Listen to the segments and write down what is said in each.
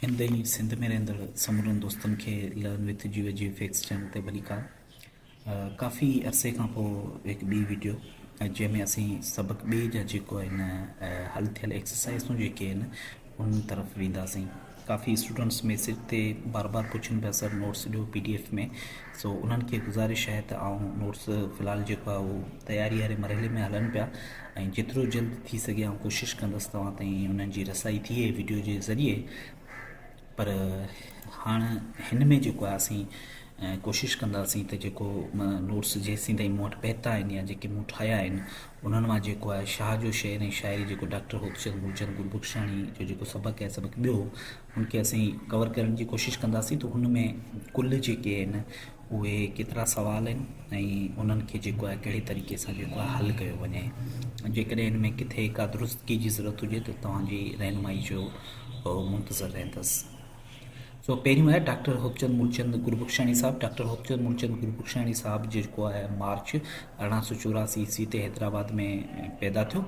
هند ۽ سنڌ ۾ رهندڙ سمورن دوستن کي لرن وٿ جيو جي فيڪس چينل تي ڀليڪار. ڪافي عرصي کان پوء هڪ ٻي ويڊيو جنهن ۾ اسين سبق ٻئي جا جيڪو آهن حل ٿيل ايڪسرسائزون جيڪي آهن ان طرف وينداسين. ڪافي اسٽوڊنٽس ميسيج تي بار بار پڇن پيا سر نوٽس ڏيو پي ڊي ايف ۾ سو انهن کي گذارش آهي ته آئون نوٽس في الحال جيڪو آهي اهو تياري واري مرحلي ۾ هلن پيا ۽ جيترو جلد ٿي سگهي آئون ڪوشش ڪندس توهان تائين انهن جي رسائي ٿئي ويڊيو جي ذريعي پر هاڻ هن ۾ جيڪو آهي اسين ڪوشش ڪنداسين ته جيڪو نوٽس جيسين تائين مون وٽ پهتا آهن يا جيڪي مون ٺاهيا آهن انهن مان جيڪو آهي شاهه جو شعر ۽ شاعري جيڪو ڊاڪٽر هوتچند مولچند گربخشاڻي جو جيڪو سبق آهي سبق ٻيو ان کي اسين ڪور ڪرڻ جي ڪوشش ڪنداسين ته هن ۾ ڪل جيڪي آهن اهي ڪيترا سوال آهن ۽ انهن کي جيڪو آهي ڪهڙي طريقي سان جيڪو آهي حل ڪيو وڃي جيڪڏهن هن ۾ ڪٿي ڪا درستگي جي ضرورت هجي ته توهان جي رهنمائي جو منتظر رهندس. سو پهريون آهي ڊاڪٽر هوتچند مولچند گربخشاڻي صاحب ڊاڪٽر هوتچند مولچند گربخشاڻي صاحب جيڪو آهي مارچ 1884 عيسوي تي حيدرآباد ۾ پيدا ٿيو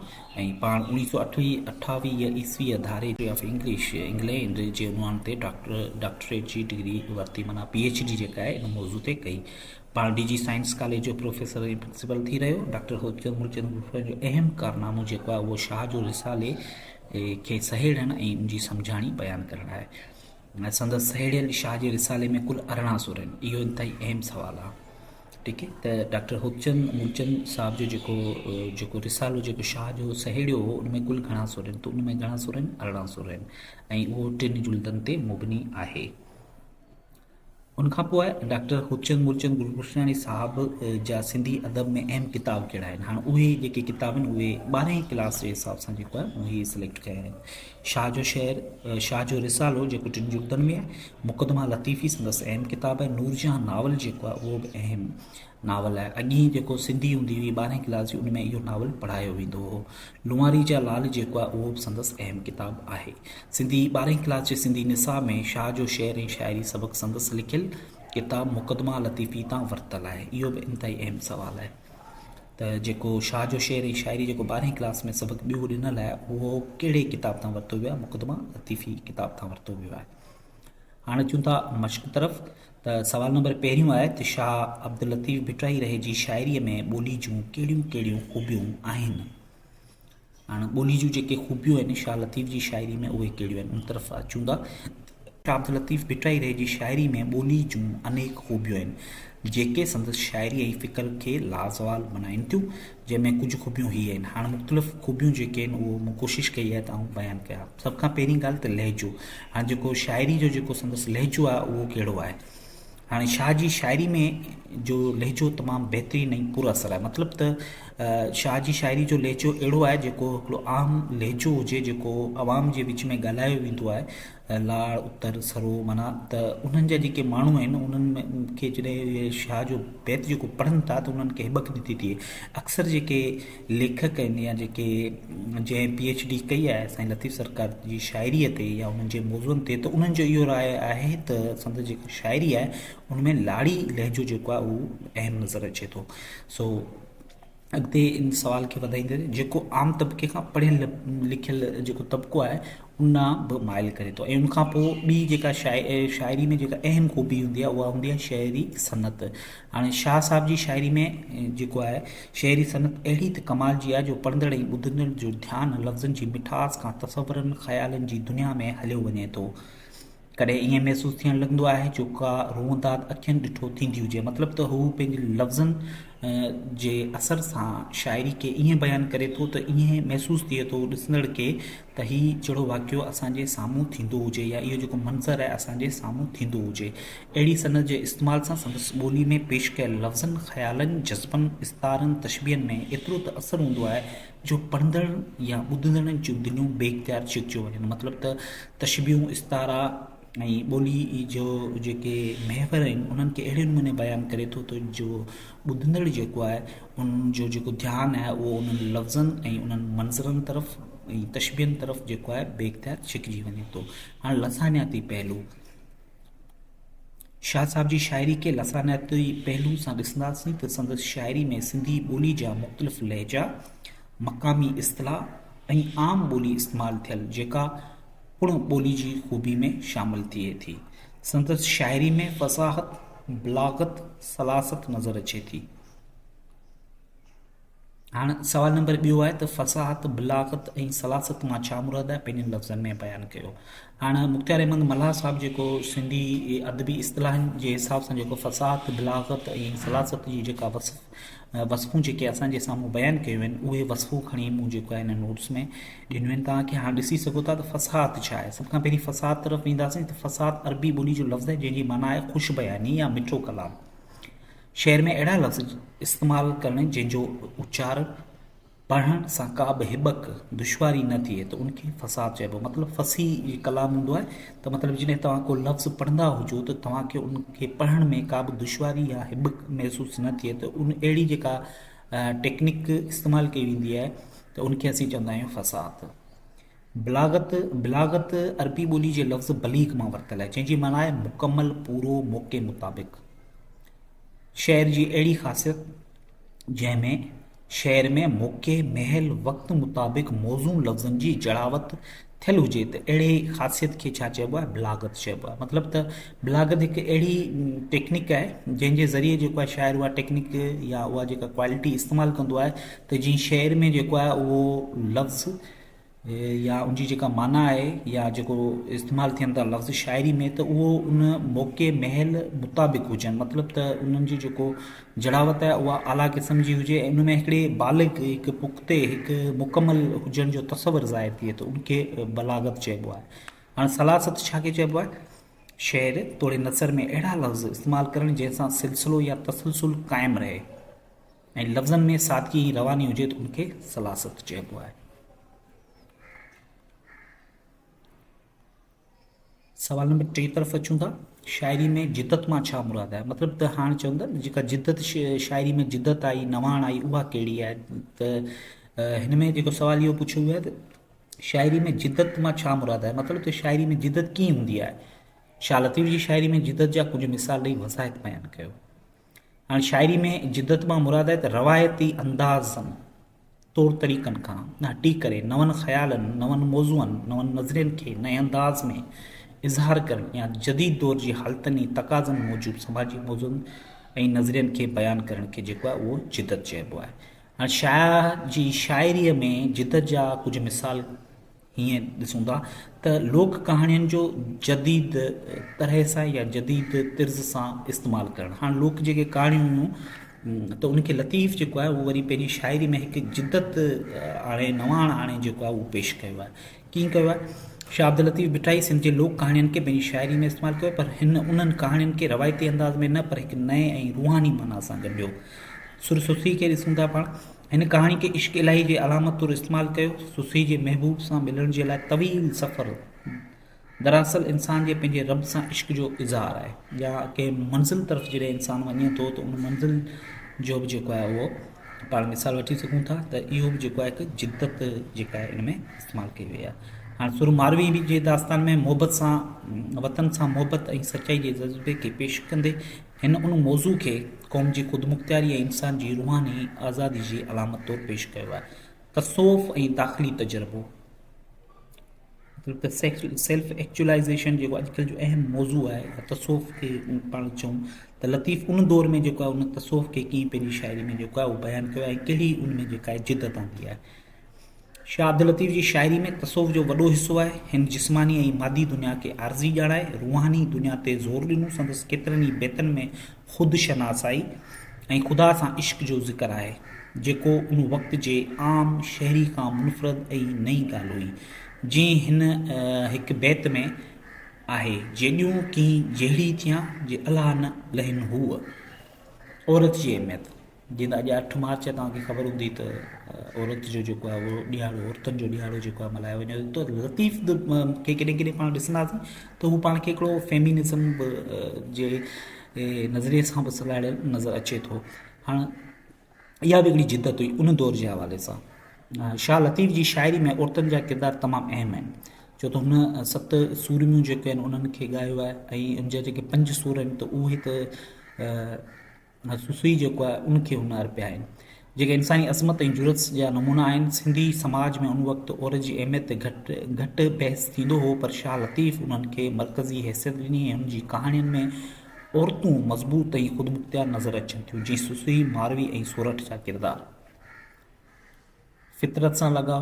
۽ پاڻ اوڻيهه سو اٺويهه اٺاويهه عيسوي ڌاري آف انگلش انگلينڊ جي عنوان تي ڊاڪٽر ڊاڪٽريٽ جي ڊگري ورتي معنيٰ پي ايڇ ڊي جيڪا آهي ان موضوع تي ڪئي پاڻ ڊي جي سائنس ڪاليج جو پروفيسر ۽ پرنسپل ٿي رهيو ڊاڪٽر هوتچند مولچند گربخشاڻي جو اهم ڪارنامو جيڪو آهي اهو شاهه جو رسالي کي سهيڙڻ ۽ ان جي سمجهاڻي بيان ڪرڻ آهي. سندس سهيڙيل شاهه جي رسالي ۾ ڪل 18 سر آهن. اهو انتهائي اهم سوال آهي. ٺيڪ آهي ته ڊاڪٽر هوتچند مولچند صاحب جو جيڪو جيڪو رسالو جيڪو شاهه جو سهيڙيو هو ان ۾ ڪل گهڻا سر آهن ته ان ۾ گهڻا سر آهن 18 سر آهن ۽ اهو ٽن جلدن تي مبني آهي. ان کان پوء ڊاڪٽر هوتچند مولچند گربخشاڻي صاحب جا سنڌي ادب ۾ اهم ڪتاب ڪهڙا آهن؟ هاڻ اهي جيڪي ڪتاب آهن اهي ٻارهين ڪلاس جي حساب سان جيڪو آهي اهي سليڪٽ ڪيا آهن. شاهه جو شعر، شاهه جو رسالو جيڪو ٽن جلدن ۾ آهي، مقدمه لطيفي سندس اهم ڪتاب آهي، نورجهان ناول جيڪو آهي اهو به اهم ناول آهي. اڳي جيڪو سنڌي هوندي هئي ٻارهين ڪلاس جي ان ۾ اهو ناول پڙهايو ويندو هو. لنواري جا لال جيڪو آهي اهو به سندس اهم ڪتاب آهي. سنڌي ٻارهين ڪلاس جي سنڌي نصاب ۾ شاهه جو شعر ۽ شاعري سبق سندس لکيل ڪتاب مقدمه لطيفي تان ورتل آهي. اهو به انتهائي اهم سوال آهي ته جيڪو شاهه جو شعر ۽ شاعري جيڪو ٻارهين ڪلاس ۾ سبق ٻيو ڏنل آهي اهو ڪهڙي ڪتاب تان ورتو ويو آهي مقدمه لطيفي ڪتاب تان ورتو ويو آهي. هاڻ اچون ٿا مشق طرف ته سوال نمبر پهريون آهي ته شاهه عبداللطيف ڀٽائي رح جي شاعريء ۾ ٻولي جون ڪهڙيون ڪهڙيون خوبيون آهن؟ هاڻ ٻولي جون جيڪي خوبيون آهن شاهه لطيف جي شاعري ۾ اهي ڪهڙيون آهن ان طرف اچون ٿا. شاهه عبداللطيف ڀٽائي رح جي شاعري ۾ ٻولي جون انيڪ خوبيون آهن جيڪي سندس شاعري ۽ فڪر کي لازوال بنائين ٿيون جنهن ۾ ڪجهه خوبيون هي آهن هاڻ مختلف خوبيون جيڪي آهن اهو مون ڪوشش ڪئي آهي ته آئون بيان ڪيان سڀ کان پهرين ڳالهه ته لهجو هاڻ جيڪو شاعري جو جيڪو سندس لهجو آهي اهو ڪهڙو آهي هاڻي شاهه جي شاعري ۾ جو لهجو تمام بهترين ۽ پر اثر آهي مطلب ته شاهه جي شاعري جو لهجو اهڙو آهي جيڪو هڪڙو عام لهجو هجي جيڪو عوام جي وچ ۾ ڳالهايو ويندو آهي لاڙ، اتر، سرو معنيٰ ته انهن جا جيڪي ماڻهو آهن انهن کي جڏهن شاهه جو بيت جيڪو پڙهن ٿا ته انهن کي هٻڪ نٿي ٿئي. اڪثر جيڪي ليکڪ آهن يا جيڪي جنهن پي ايڇ ڊي ڪئي آهي سائين لطيف سرڪار جي شاعريء تي يا انهن جي موضوعن تي ته انهن جو اهو راء آهي ته سندس جيڪا شاعري آهي ان ۾ لاڙي لهجو جيڪو آهي اهو اهم نظر اچي ٿو. سو اڳتي ان سوال کي وڌائيندي جيڪو عام طبقي کان پڙهيل لکيل جيڪو طبقو آهي ان ڏانهن به مائل ڪري ٿو ۽ ان کان پوء ٻي جيڪا شاعري ۾ جيڪا اهم خوبي هوندي آهي اها هوندي آهي شعري صنعت هاڻي شاهه صاحب جي شاعري ۾ جيڪو آهي شعري صنعت اهڙي ته ڪمال جي آهي جو پڙهندڙ ۽ ٻڌندڙ جو ڌيان لفظن جي مٺاس کان تصورن خيالن جي دنيا ۾ هليو وڃي ٿو. ڪڏهن ائين محسوس ٿيڻ لڳندو آهي جو ڪا روئنداد اکين ڏٺو ٿيندي هجي. مطلب ته هو پنهنجي لفظن جي اثر سان شاعري کي ائين بيان ڪري ٿو ته ائين محسوس ٿئي ٿو ڏسندڙ کي ته هي جهڙو واقعو اسان جي سامهون ٿيندو هجي يا اهو جيڪو منظر آهي اسان جي سامهون ٿيندو هجي. اهڙي صنعت جي استعمال سان سندس ٻولي ۾ پيش ڪيل لفظن، خيالن، جذبن، استعارن، تشبيهن ۾ ايترو ته اثر هوندو آهي جو پڙهندڙ يا ٻڌندڙن جون دليون بي اختيار ڇڪجيو وڃن. مطلب ته تشبيهون، استعارا ۽ ٻولي جو جيڪي محور آهن انهن کي اهڙي نموني بيان ڪري ٿو ته جو ٻڌندڙ جيڪو آهي ان جو جيڪو ڌيان آهي اهو انهن لفظن ۽ انهن منظرن طرف ۽ تشبيهن طرف جيڪو آهي بي اختيار ڇڪجي وڃي ٿو. هاڻ لسانياتي پهلو. شاهه صاحب جي شاعري کي لسانياتي پهلو سان ڏسنداسين ته سندس شاعري ۾ سنڌي ٻولي جا مختلف لهجا، مقامي اصطلاح ۽ عام ٻولي استعمال ٿيل جيڪا پڻ ٻولي جي خوبي ۾ شامل ٿئي ٿي. سندس شاعري ۾ فصاحت، بلاغت، سلاست نظر اچي ٿي. هاڻ سوال نمبر ٻيو آهي ته فصاحت، بلاغت ۽ سلاست مان ڇا مراد آهي پنهنجن لفظن ۾ بيان ڪيو. هاڻ مختيار احمد ملاح صاحب جيڪو سنڌي ادبي اصطلاحن جي حساب سان جيڪو فصاحت، بلاغت ۽ سلاست جي جيڪا وصف وصفون جيڪي اسان جي سامهون بيان ڪيون آهن اهي وصفون کڻي مون جيڪو آهي هن نوٽس ۾ ڏنيون آهن توهان کي هاڻ ڏسي سگهو ٿا ته فصاحت ڇا آهي سڀ کان پهرين فصاحت طرف وينداسين ته فصاحت عربي ٻولي جو لفظ آهي جنهن جي معنيٰ آهي خوش بياني يا مٺو ڪلام. شعر ۾ اهڙا لفظ استعمال ڪرڻ جنهن جو اچار پڙهڻ سان ڪا به هٻڪ، دشواري، نه ٿئي ته ان کي فصاحت چئبو. مطلب فصيح ڪلام هوندو آهي ته مطلب جڏهن توهان ڪو لفظ پڙهندا هجو ته توهان کي ان کي پڙهڻ ۾ ڪا به دشواري يا هٻڪ محسوس نه ٿئي ته ان اهڙي جيڪا ٽيڪنڪ استعمال ڪئي ويندي آهي ته ان کي اسين چوندا آهيون فصاحت. بلاغت، بلاغت عربي ٻولي جي لفظ بليغ مان ورتل آهي جنهن جي معنيٰ آهي مڪمل، پورو، موقعي مطابق. شعر جي اهڙي خاصيت جنهن ۾ شعر ۾ موقعي، مهل، وقت مطابق موزون لفظن جي جڙاوت ٿيل هجي ته اهڙي خاصيت کي ڇا چئبو آهي؟ بلاغت چئبو آهي. مطلب ته بلاغت هڪ اهڙي ٽيڪنڪ آهي جنهن جي ذريعي جيڪو آهي شاعر اها ٽيڪنڪ يا اها جيڪا ڪوالٽي استعمال ڪندو آهي ته جنهن شعر ۾ جيڪو آهي اهو لفظ يا ان جي جيڪا معنيٰ آهي يا جيڪو استعمال ٿين ٿا لفظ شاعري ۾ ته اهو ان موقعي مهل مطابق هجن مطلب ته انهن جي جيڪو جڙاوت آهي اها اعليٰ قسم جي هجي ۽ ان ۾ هڪڙي بالغ هڪ پختي هڪ مڪمل هجڻ جو تصور ظاهر ٿئي ٿو ان کي بلاغت چئبو آهي هاڻي سلاست ڇا کي چئبو آهي شعر توڙي نثر ۾ اهڙا لفظ استعمال ڪرڻ جنهن سان سلسلو يا تسلسل قائم رهي ۽ لفظن ۾ سادگي ۽ رواني هجي ته ان کي سلاست چئبو آهي. سوال نمبر ٽي طرف اچون ٿا شاعري ۾ جدت مان ڇا مراد آهي مطلب ته هاڻ چون ٿا جيڪا جدت شاعري ۾ جدت آئي نواڻ آئي اها ڪهڙي آهي ته هن ۾ جيڪو سوال اهو پڇيو ويو آهي ته شاعري ۾ جدت مان ڇا مراد آهي مطلب ته شاعري ۾ جدت ڪيئن هوندي آهي شاهه لطيف جي شاعري ۾ جدت جا ڪجهه مثال ڏئي وضاحت بيان ڪيو هاڻ شاعري ۾ جدت مان مراد آهي ته روايتي اندازن، طور طريقن کان هٽي ڪري نون خيالن، نون موضوعن، نون نظرين کي نئين انداز ۾ اظهار ڪرڻ يا جديد دور جي حالتن ۽ تقاضن موجب سماجي موضوعن ۽ نظرين کي بيان ڪرڻ کي جيڪو آهي اهو جدت چئبو آهي. هاڻ شاهه جي شاعريء ۾ جدت جا ڪجهه مثال هيئن ڏسون ٿا ته لوڪ ڪهاڻين جو جديد طرح سان يا جديد طرز سان استعمال ڪرڻ هاڻ لوڪ جيڪي ڪهاڻيون هيون ته ان کي لطيف جيڪو آهي اهو وري پنهنجي شاعري ۾ هڪ جدت آڻي نواڻ آڻي جيڪو آهي اهو پيش ڪيو آهي ڪيئن ڪيو آهي شاهه عبداللطيف ڀٽائي سنڌ جي لوڪ ڪهاڻين کي پنهنجي شاعري ۾ استعمال ڪيو پر هن انهن ڪهاڻين کي روايتي انداز ۾ نه پر هڪ نئين ۽ روحاني معنيٰ سان ڳنڍيو سر سسئي کي ڏسون ٿا پاڻ هن ڪهاڻي کي عشق الاهي جي علامت طور استعمال ڪيو. سسئي جي محبوب سان ملڻ جي لاء طويل سفر دراصل انسان جي پنهنجي رب سان عشق جو اظهار آهي يا ڪنهن منزل طرف جڏهن انسان وڃي ٿو ته ان منزل جو به جيڪو آهي اهو پاڻ مثال وٺي سگهون ٿا ته اهو به جيڪو آهي هڪ جدت جيڪا آهي ان ۾ استعمال ڪئي وئي آهي. هاڻ سر ماروي جي داستان ۾ محبت سان وطن سان محبت ۽ سچائي جي جذبي کي پيش ڪندي هن ان موضوع کي قوم جي خودمختياري ۽ انسان جي روحاني آزادي جي علامت طور پيش ڪيو آهي. تصوف ۽ داخلي تجربو مطلب ته سيلف ايڪچوئلائيزيشن جيڪو اڄڪلهه جو اهم موضوع آهي يا تصوف کي پاڻ چئون ته لطيف ان دور ۾ جيڪو آهي ان تصوف کي ڪيئن پنهنجي شاعري ۾ جيڪو آهي اهو بيان ڪيو آهي ۽ ڪهڙي ان ۾ جيڪا آهي جدت آندي آهي. شاهه عبداللطيف جي شاعري ۾ تصوف جو وڏو حصو آهي. هن جسماني ۽ مادي دنيا کي عارضي ڄاڻائي، روحاني دنيا تي زور ڏنو. سندس ڪيترن ئي بيتن ۾ خود شناسائي ۽ خدا سان عشق جو ذڪر آهي، جيڪو ان وقت جي عام شهري کان منفرد ۽ نئين ڳالهه هئي. جيئن هن هڪ بيت ۾ آهي، جيڏيون ڪين جهڙي ٿيان، جي الله نه لهين هوء. عورت جي اهميت. جيئن ته اڄ اٺ مارچ آهي توهان کي خبر هوندي ته عورت جو جيڪو آهي اهو ڏيهاڙو عورتن جو ڏيهاڙو جيڪو آهي ملهايو وڃي ٿو ته لطيف کي ڪڏهن ڪڏهن پاڻ ڏسنداسين ته هو پاڻ کي هڪڙو فيمينزم به جي نظريي سان به سلهاڙيل نظر اچي ٿو هاڻ اها به هڪڙي جدت هئي ان دور جي حوالي سان شاهه لطيف جي شاعري ۾ عورتن جا ڪردار تمام اهم آهن ڇو ته هن ست سورميون جيڪي آهن انهن کي ڳايو آهي ۽ ان جا جيڪي پنج سور آهن ته اهي ته سسئي جيڪو آهي ان کي هن ارپيا آهن. جيڪي انساني عظمت ۽ جرئت جا نمونا آهن. سنڌي سماج ۾ ان وقت عورت جي اهميت تي گهٽ گهٽ بحث ٿيندو هو، پر شاهه لطيف انهن کي مرڪزي حيثيت ڏني ۽ هن جي ڪهاڻين ۾ عورتون مضبوط ۽ خودمختيار نظر اچن ٿيون، جيئن سسئي، ماروي ۽ سورٺ جا ڪردار. فطرت سان لڳاء،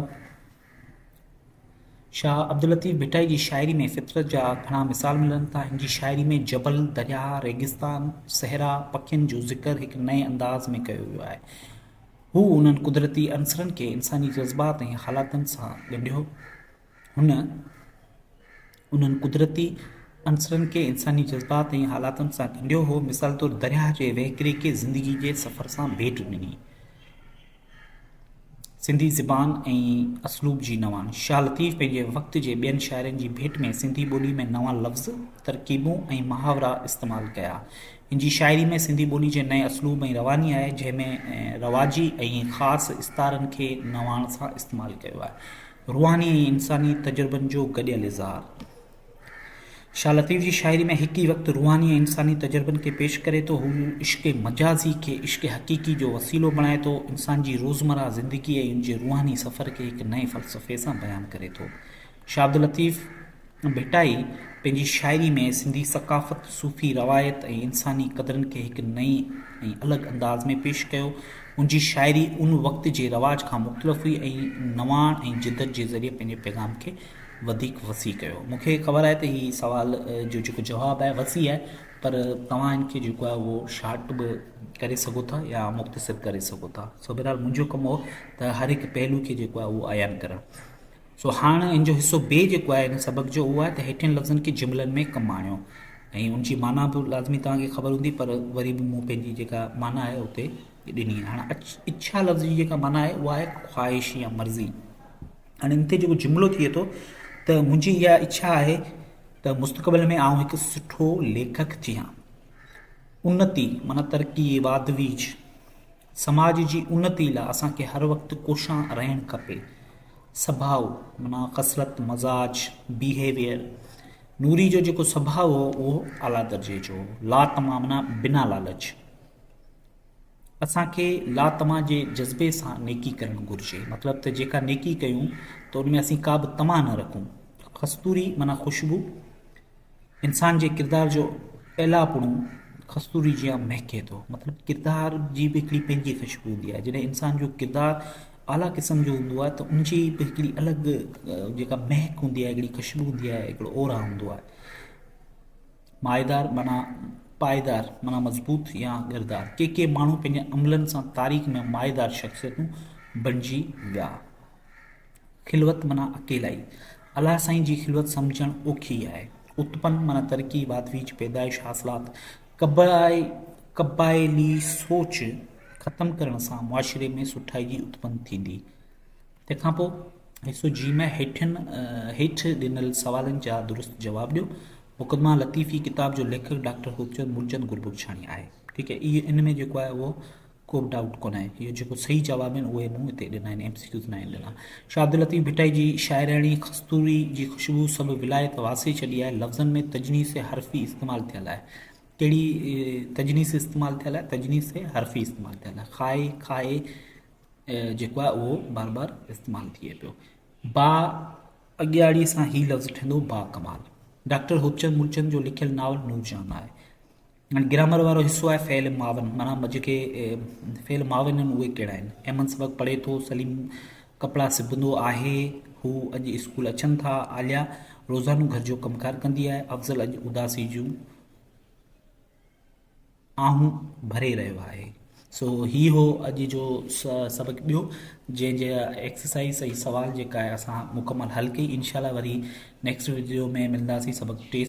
شاهه عبداللطيف ڀٽائي جي شاعري ۾ فطرت جا گهڻا مثال ملن ٿا. هن جي شاعري ۾ جبل، درياهه، ريگستان، صحرا، پکين جو ذڪر هڪ نئين انداز ۾ ڪيو ويو آهي. هو انهن قدرتي عنصرن کي انساني جذبات ۽ حالاتن سان ڳنڍيو. هن انهن قدرتي عنصرن کي انساني جذبات ۽ حالاتن سان ڳنڍيو هو. مثال طور درياهه جي وهڪري کي زندگي جي سفر سان ڀيٽ ڏني. سنڌي زبان ۽ اسلوب جي نواڻ، شاهه لطيف پنهنجي وقت جي ٻين شاعرن جي ڀيٽ ۾ سنڌي ٻولي ۾ نوان لفظ، ترڪيبون ۽ محاورا استعمال ڪيا. هن جي شاعري ۾ سنڌي ٻولي جي نئين اسلوب ۽ رواني آهي، جنهن ۾ رواجي ۽ خاص استعارن کي نواڻ سان استعمال ڪيو آهي. روحاني ۽ انساني تجربن جو گڏيل اظهار. شاهه لطيف جي شاعري ۾ هڪ ئي وقت روحاني ۽ انساني تجربن کي پيش ڪري ٿو. هو عشق مجازي کي عشق حقيقي جو وسيلو بڻائي ٿو. انسان جي روزمره زندگي ۽ ان جي روحاني سفر کي هڪ نئين فلسفي سان بيان ڪري ٿو. شاهه عبداللطيف ڀٽائي پنهنجي شاعري ۾ سنڌي ثقافت، صوفي روايت ۽ انساني قدرن کي هڪ نئين ۽ الڳ انداز ۾ پيش ڪيو. هن جي شاعري ان وقت جي رواج کان مختلف هئي ۽ نواڻ ۽ جدت جي ذريعي پنهنجي پيغام کي وڌيڪ وسيع ڪيو. مون کي خبر آهي ته هي سوال جو جيڪو جواب آهي وسيع آهي پر توهان ان کي جيڪو آهي اهو شارٽ به ڪري سگهو ٿا يا مختصر ڪري سگهو ٿا. سو بهرحال منهنجو ڪم هو ته هر هڪ پهلو کي جيڪو آهي اهو عيان ڪرڻ. سو هاڻ ان جو حصو بي جيڪو آهي هن سبق جو اهو آهي ته هيٺين لفظن کي جملن ۾ ڪم آڻيو ۽ ان جي معنيٰ به لازمي توهان کي خبر هوندي پر وري به مون پنهنجي جيڪا معنيٰ آهي اتي ڏني آهي. هاڻ اڇا لفظ جي جيڪا معنيٰ آهي اها آهي خواهش يا مرضي. هاڻي ان تي جيڪو جملو ٿئي ٿو ته منهنجي اها اڇا آهي ته مستقبل ۾ آئون هڪ سٺو ليکڪ ٿيان. انتي معنيٰ ترقي، واڌ ويجهه، سماج جي انتي لاء اسان کي هر وقت ڪوشان رهڻ کپي. سڀاء معنيٰ خصلت، مزاج، Behavior، نوري جو جيڪو سڀاء هو اهو اعليٰ درجي جو هو. لاطمع معنيٰ بنا لالچ. اسان کي لاطمع جي جذبي سان نيڪي ڪرڻ گهرجي، مطلب ته جيڪا نيڪي ڪيون ته ان ۾ اسين ڪا به طمع نه رکون. خستوري معنيٰ خوشبو، انسان جي ڪردار جو اعليٰ پڻو خستوري جيان مهڪي ٿو، مطلب ڪردار جي به هڪڙي پنهنجي خوشبو هوندي آهي، جڏهن انسان جو ڪردار اعليٰ قسم جو هوندو آهي ته ان جي به هڪڙي الڳ جيڪا مهڪ هوندي آهي، هڪڙي خوشبو هوندي آهي، هڪڙو اورا هوندو آهي. مائيدار معنيٰ پائيدار معنيٰ مضبوط يا ڳردار. ڪي ڪي ماڻهو پنهنجي عملن سان تاريخ ۾ مائيدار شخصيتون بڻجي ويا. خلوت معنيٰ اڪيلائي. الله سائين جي خلوت سمجهڻ اوکي آهي. اتپن معنيٰ ترقي، واڌويجهه، پيدائش، حاصلات. قبائلي سوچ ختم ڪرڻ سان معاشري ۾ سٺائي جي اتپن ٿيندي. تنهن کان پوء حصو جي ۾ هيٺين هيٺ ڏنل سوالن جا درست جواب ڏيو. مقدمه لطيفي ڪتاب جو ليکڪ ڊاڪٽر هوتچند مولچند گربخشاڻي آهي. ٺيڪ آهي اهو ان ۾ جيڪو آهي اهو ڪو به ڊائوٽ ڪونه آهي. اهو جيڪو صحيح جواب آهن اهي مون هتي ڏنا آهن ايم سي ڪيوز ناهن ڏنا. شاهه عبداللطيف ڀٽائي جي شاعراڻي خستوري جي خوشبو سڀ ولايت واسي ڇڏي آهي. لفظن ۾ تجنيس حرفي استعمال ٿيل آهي. ڪهڙي تجنيس استعمال ٿيل آهي؟ تجنيس حرفي استعمال ٿيل آهي. خائي کائي جيڪو آهي اهو بار بار استعمال ٿئي پيو. با اڳياڙي سان هي لفظ ٺهندو با ڪمال. ڊاڪٽر هوتچند مولچند جو لکيل ناول نورجهان آهي. هاڻي گرامر وارو حصو آهي فعل معاون معنيٰ جيڪي فعل معاون آهن اهي ڪهڙا آهن. احمد سبق پڙهي ٿو، سليم ڪپڙا سبندو آهي، هو اڄ اسڪول اچن ٿا، عاليا روزانو گهر جو ڪم ڪار ڪندي آهي، افضل اڄ اداسي جون آهون ڀري رهيو آهي. سو هي هو اڄ جو سبق ٻيو جنهن جي ايڪسرسائز ۽ سوال جيڪا آهي اسان مڪمل حل ڪئي انشاء الله وري نيڪسٽ وڊيو ۾ ملنداسين سبق ٽي.